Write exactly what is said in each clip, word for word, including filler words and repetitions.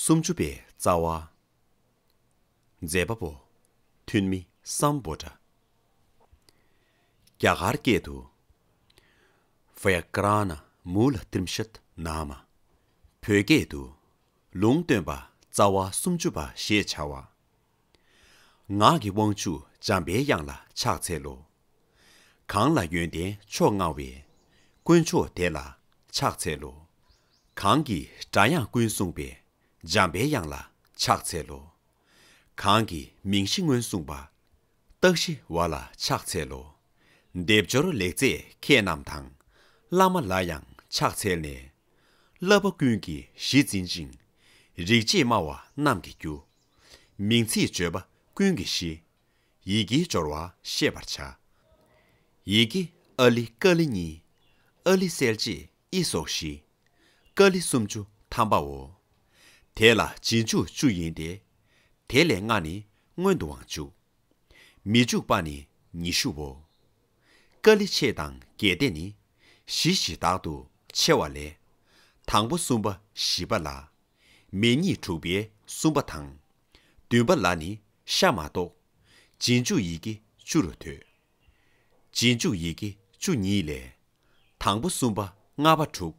སུམ་ཅུ་པའི་རྩ་བ། མཛད་པ་པོ། ཐོན་མི་སམ་བྷོ་ཊ། རྒྱ་གར་སྐད་དུ། བྷ་ཡ་ཀ་ར་ཎ་མུ་ལ་ཏྲིཾ་ཤད་ནཱ་མ། བོད་སྐད་དུ། ལུང་སྟོན་པ་རྩ་བ་སུམ་ཅུ་པ་ཞེས་བྱ་བ། ངག་གི་དབང་ཕྱུག་འཇམ་པའི་དབྱངས་ལ་ཕྱག་འཚལ་ལོ། གང་ལ་ཡོན་ཏན་མཆོག་མངའ་བའི། དཀོན་མཆོག་དེ་ལ་ཕྱག་འཚལ་ལོ། གང་གིས་སྒྲ་དབྱངས་ཀུན་གསུངས་པའི། འཇམ་པའི་དབྱངས་ལ་ཕྱག་འཚལ་ལོ། གང་གིས་མིང་བཞི་སྔོན་གསུངས་པ། རྟགས་བཞི་བ་ལ་ཕྱག་འཚལ་ལོ། སྡེབ་སྦྱོར་ལེགས་མཛད་མཁས་རྣམས་དང་། བླ་མ་ལ་ཡང་ཕྱག་འཚལ་ནས། བསླབ་པ་ཀུན་གྱི་གཞི་འཛིན་ཅིང་། རིག་བྱེད་སྨྲ་བ་རྣམས་ཀྱི་རྒྱུ། མིང་ཚིག་བརྗོད་པ་ཀུན་གྱི་གཞི། ཡི་གེའི་སྦྱོར་བ་ཤེས་པར་བྱ། ཡི་གེ་ཨ་ལི་ཀ་ལི་གཉིས། ཨ་ལི་གསལ་བྱེད་ཨི་སོགས་བཞི། ཀ་ལི་སུམ་ཅུ་ཐམ་པའོ། དེ་ལ་རྗེས་འཇུག་བཅུ་ཡིན་ཏེ། དེ་ལས་ལྔ་ནི་སྔོན་དུའང་འཇུག་མི་འཇུག་པ་ནི་ཉི་ཤུའོ། ཀ་ལི་ཕྱེད་དང་བརྒྱད་དེ་ནི། བཞི་བཞི་དག་ཏུ་ཕྱེ་བ་ལས། དང་པོ་གསུམ་པ་བཞི་པ་ལ། མེ་གཉིས་དྲུག་པའི་གསུམ་པ་དང་། བདུན་པ་ལ་ནི་ཤ་མ་གཏོགས། རྗེས་འཇུག་ཡི་གེ་བཅུ་རུ་འདོད། རྗེས་འཇུག་ཡི་གེ་བཅུ་གཉིས་ལས། དང་པོ་གསུམ་པ་ལྔ་པ་དྲུག་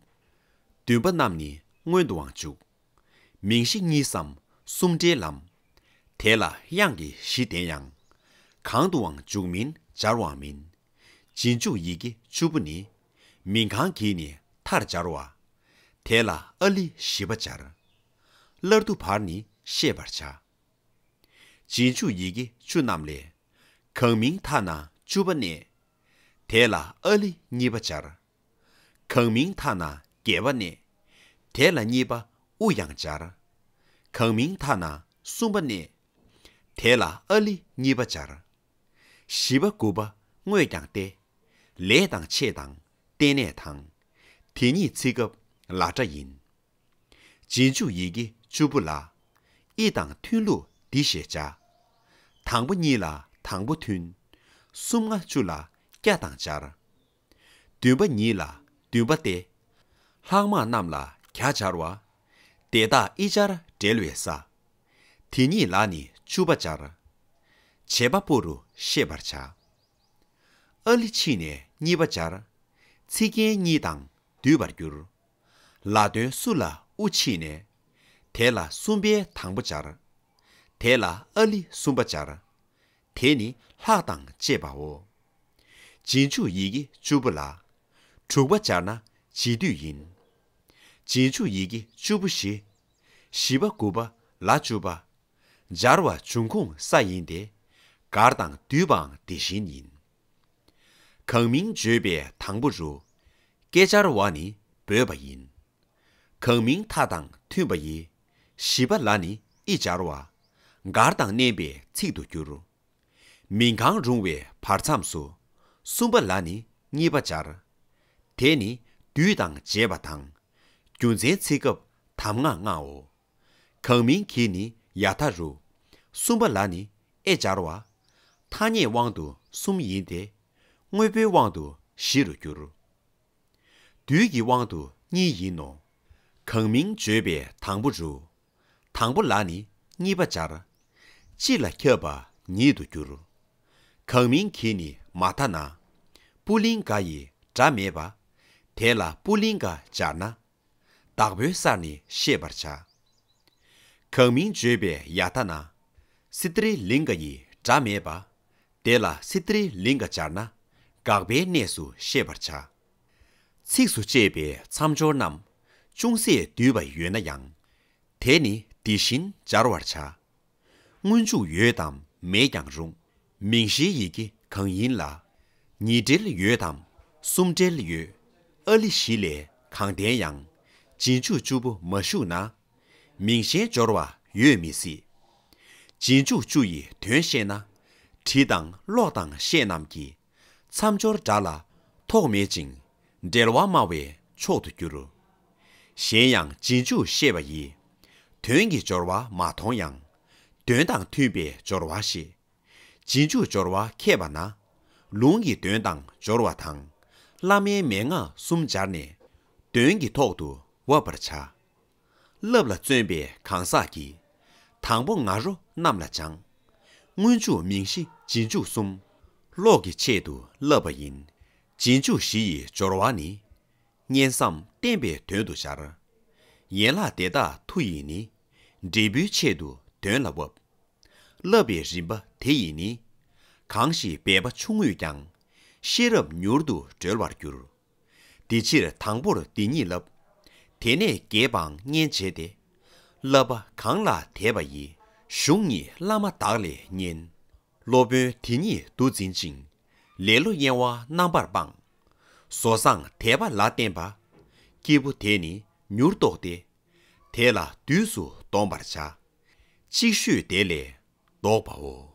བདུན་པ་རྣམས་ནི་སྔོན་དུའང་འཇུག་མིང་གཞི་གཉིས་སམ་གསུམ་འབྲེལ་ལམ། དེ་ལ་དབྱངས་ཀྱི་གཞི་ལྡན་ཡང་། གང་དུའང་འཇུག་མིན་སྦྱར་བའང་མིན། རྗེས་འཇུག་ཡི་གེ་བཅུ་པོ་ནི། མིང་གང་གིས་ནི་མཐར་སྦྱར་བ། དེ་ལ་ཨ་ལི་བཞི་པ་སྦྱར། སླར་བསྡུ་བར་ནི་ཤེས་པར་བྱ། རྗེས་འཇུག་ཡི་གེ་བཅུ་རྣམས་ལས། གང་མིང་མཐའ་ན་བཅུ་པ་གནས། དེ་ལ་ཨ་ལི་གཉིས་པ་སྦྱར། གང་མིང་མཐའ་ན་བརྒྱད་པ་གནས། དེ་ལ་གཉིས་པ་ཨུ་ཡང་སྦྱར། གང་མིང་མཐའ་ན་གསུམ་པ་གནས། དེ་ལ་ཨ་ལི་གཉིས་པ་སྦྱར། བཞི་པ་དགུ་པ་དངོས་ཀྱང་སྟེ། ལས་དང་ཆེད་དང་རྟེན་གནས་དང་། དེ་ཉིད་ཚིག་སྐབས་ལ་སྒྲ་ཡིན། རྗེས་འཇུག་ཡི་གེ་བཅུ་པོ་ལ། ཨི་དང་མཐུན་ལུགས་འདི་ཞེས་བྱ། དང་པོ་གཉིས་ལ་དང་པོ་མཐུན། གསུམ་ལྔ་བཅུ་ལ་ཀྱ་དང་སྦྱར། བདུན་པ་ཉིད་ལ་བདུན་པ་སྟེ། ལྷག་མ་རྣམས་ལ་གྱ་སྦྱར་བ། དེ་དག་ཨི་སྦྱར་འབྲེལ་བའི་ས། དེ་ཉིད་ལ་ནི་བཅུ་པ་སྦྱར། བྱེད་པ་པོ་རུ་ཤེས་པར་བྱ། ཨ་ལི་ཕྱིས་ནས་གཉིས་པ་སྦྱར། ཚིག་རྒྱན་གཉིས་དང་བསྡུས་པར་འགྱུར། ལ་དོན་སུ་ལ་ཨུ་ཕྱིས་ནས། དེ་ལ་གསུམ་པའི་དང་པོ་སྦྱར། དེ་ལ་ཨ་ལི་གསུམ་པ་སྦྱར། དེ་ནི་ལྷག་དང་བཅས་པའོ། རྗེས་འཇུག་ཡི་གེ་བཅུ་པོ་ལ། དྲུག་པ་སྦྱར་ན་རྗེས་བསྡུས་ཡིན། རྗེས་འཇུག་ཡི་གེ་བཅུ་པོ་བཞི། བཞི་པ་དགུ་པ་ལ་བཅུ་པ། སྦྱར་བ་འབྱུང་ཁུངས་ས་ཡིན་ཏེ། གར་དང་བསྡུས་པའང་དེ་བཞིན་ཡིན། གང་མིང་བརྗོད་པའི་དང་པོ་རུ། སྐད་སྦྱར་བ་ནི་བོས་པ་ཡིན། གང་མིང་མཐའ་དང་མཐུན་པ་ཡི། བཞི་པ་ལ་ནི་ཨི་སྦྱར་བ། གར་དང་མནན་པའི་ཚིག་ཏུ་འགྱུར། མིང་གང་རུང་བའི་བར་མཚམས་སུ། གསུམ་པ་ལ་ནི་གཉིས་པ་སྦྱར། དེ་ནི་བསྡུས་དང་འབྱེད་པ་དང་། རྒྱུ་མཚན་ཚིག་སྐབས་དམ་ངག་ལྔའོ། གང་མིང་གིས་ནི་ཡ་མཐའ་རུ། གསུམ་པ་ལ་ནི་ཨེ་སྦྱར་བ། ཐ་སྙད་དབང་དུ་གསུམ་ཡིན་ཏེ། དངོས་པོའི་དབང་དུ་བཞི་རུ་འགྱུར། བསྡུས་ཀྱི་དབང་དུ་གཉིས་ཡིན་ནོ། གང་མིང་བརྗོད་པའི་དང་པོ་རུ། དང་པོ་ལ་ནི་གཉིས་པ་སྦྱར། སྤྱི་ལ་ཁྱབ་པ་ཉིད་དུ་འགྱུར། གང་མིང་གིས་ནི་མ་མཐའ་ན། པུ་ལིང་ག་ཡི་སྒྲ་མེད་པ། དེ་ལ་པུ་ལིང་ག་སྦྱར་ན། བདག་པོའི་སར་ནི་ཤེས་པར་བྱ། གང་མིང་བརྗོད་པའི་ཡ་མཐའ་ན། སི་ཏྲི་ལིང་ག་ཡི་སྒྲ་མེད་པ། དེ་ལ་སི་ཏྲི་ལིང་ག་སྦྱར་ན། དགག་པའི་གནས་སུ་ཤེས་པར་བྱ། ཚིགས་སུ་བཅད་པའི་མཚམས་སྦྱོར་རྣམས། ཅུང་ཟད་བསྡུས་པ་ཡོད་ན་ཡང་། དེ་ནི་འདི་བཞིན་སྦྱར་བར་བྱ། སྔོན་འཇུག་ཡོད་དམ་མེད་ཀྱང་རུང་། མིང་གཞིའི་ཡི་གེ་གང་ཡིན་ལ། ཉིས་འབྲེལ་ཡོད་དམ་གསུམ་འབྲེལ་ཡོད། ཨ་ལི་བཞི་ལས་གང་ལྡན་ཡང་། རྗེས་འཇུག་བཅུ་པོ་མ་ཞུགས་ན། མིང་གཞན་སྦྱོར་བ་ཡོད་མི་སྲིད། རྗེས་འཇུག་བཅུ་ཡི་དོན་ཤེས་ན། བྲིས་དང་ཀློག་དང་ཤེས་རྣམས་ཀྱི། མཚམས་སྦྱོར་སྒྲ་ལ་ཐོགས་མེད་ཅིང་། འབྲེལ་བ་སྨྲ་བའི་མཆོག་ཏུ་འགྱུར། གཞན་ཡང་རྗེས་འཇུག་ཤེས་པ་ཡིས། དོན་གྱི་སྦྱོར་བ་མ་མཐོང་ཡང་། དོན་དང་མཐུན་པའི་སྦྱོར་བ་ཤེས། རྗེས་འཇུག་སྦྱོར་བ་མཁས་པ་ན། ལུང་གི་དོན་དང་སྦྱོར་བ་དང་། བླ་མའི་མན་ངག་གསུམ་སྦྱར་ནས། དོན་གྱི་ཐོག་ཏུ་དབབ་པར་བྱ། བསླབ་ལ་བརྩོན་པའི་གང་ཟག་གིས། དང་པོ་ང་རོ་རྣམས་ལ་སྦྱང་། སྔོན་འཇུག་མིང་གཞི་རྗེས་འཇུག་གསུམ། ཀློག་གི་ཆེད་དུ་བསླབ་པ་ཡིན། རྗེས་འཇུག་བཞི་ཡི་སྦྱོར་བ་ནི། སྙན་བསམ་བསྟན་པའི་དོན་དུ་སྦྱར། ཡན་ལག་དེ་དག་མཐུ་ཡིས་ནི། འབྲས་བུའི་ཆེད་དུ་དོན་ལ་བབ། བསླབ་པའི་རིམ་པ་དེ་ཡིས་ནི། གང་ཞིག་འབད་པ་ཆུང་ངུས་ཀྱང་། ཤེས་རབ་མྱུར་དུ་གྲོལ་བར་འགྱུར། དེ་ཕྱིར་དང་པོར་འདི་ཉིད་བསླབ། དེ་ནས་རྒྱས་པའང་སྙན་བྱས་ཏེ། བསླབ་པ་གང་ལ་དད་པ་ཡིས། གཞུང་ཉིད་བླ་མ་བདག་ལས་མཉན། སློབ་དཔོན་དེ་ཉིད་འདུ་འཛིན་ཅིང་། ལེ་ལོ་གཡེང་བ་རྣམ་པར་སྤངས། བཟོ་བཟང་དད་པ་ལ་བརྟེན་པ། སྐྱེས་བུ་དེ་ནི་མྱུར་རྟོགས་ཏེ། དེ་ལ་དུས་སུ་འདོམས་པར་བྱ། ཅིག་ཤོས་དེ་ལས་ལྡོག་པའོ།